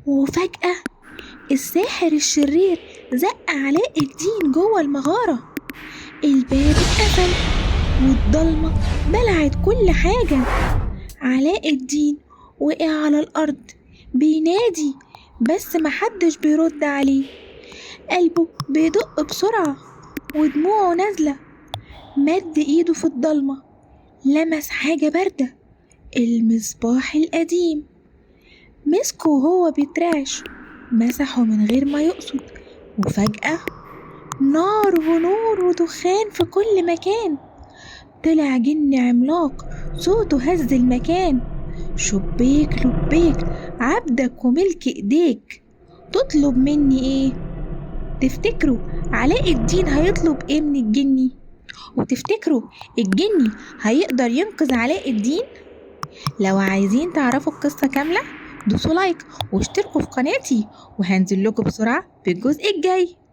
وفجأة الساحر الشرير زق علاء الدين جوه المغارة. الباب اتقفل والضلمة بلعت كل حاجة. علاء الدين وقع على الأرض بينادي، بس محدش بيرد عليه. قلبه بيدق بسرعة ودموعه نازلة. مد إيده في الضلمة، لمس حاجة باردة، المصباح القديم. مسكه وهو بيترعش، مسحه من غير ما يقصد، وفجأة نار ونور ودخان في كل مكان. طلع جن عملاق صوته هز المكان. شبيك لبيك، عبدك وملك إيديك، تطلب مني إيه؟ تفتكروا علاء الدين هيطلب إيه من الجني؟ وتفتكروا الجني هيقدر ينقذ علاء الدين؟ لو عايزين تعرفوا القصة كاملة دوسوا لايك واشتركوا في قناتي، وهنزل لكم بسرعة في الجزء الجاي.